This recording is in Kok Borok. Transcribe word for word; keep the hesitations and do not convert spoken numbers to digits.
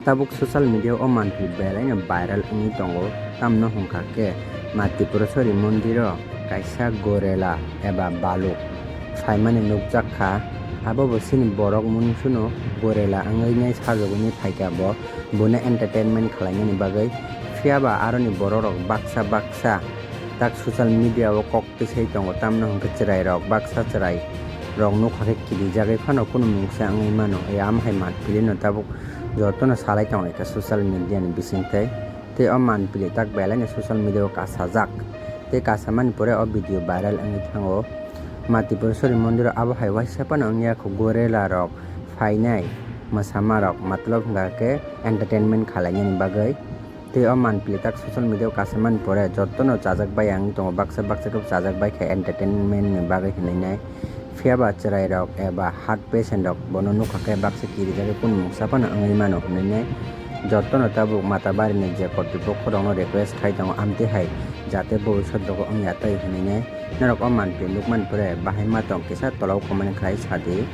Tabuk social media o manpili belaino viral wngwi tongo, tamno hwnkha khe Matipuraswari mondiro kaisa gorela eba baluk phaimani nukjak kha. Abo bo chini borok mungsuno gorela wngwi nai sajagwi nai phaikha bo, buni entertainment khwlainani bagwi. Phiyaba aroni borokrok baksa baksa tak social media o kok twi sai tongo, tamno hwnkhe chwrairok baksa chwrairok nukha khe kirijagwi phano kunu mungsa wngwi mano. Amhai manpilino tabuk jotono salai tonglaikha social media ni bisingtwi. Tei o manpili tak belaino social media o kasajak. Tei kasamani pore o video viral wngwi thango. Matipuraswari mondiro abo hai waisa phano wngya kho, gorela rok phainai mwsamarok, matlab hwnkha khe entertainment khwlainani bagwi. Tei o manpili tak social media o kasamani pore jotono chajak bai wngwi tongo, baksa baksa khe chajak bai khe entertainment ni bagwi hinwi nai. Phiyaba chwrairok eba heart patient rok bono nukha khe baksa kirijagwi kunu mungsa phano wngwi mano hinwi nai. Jotono tabuk Matabari ni je kortipokho rokno request khai tongo, amtwi hai jate bobisot rogo wngya tei hinwi nai. Norok o manpili nukmani pore bahai ma tong kisa tola o comment khai sadi.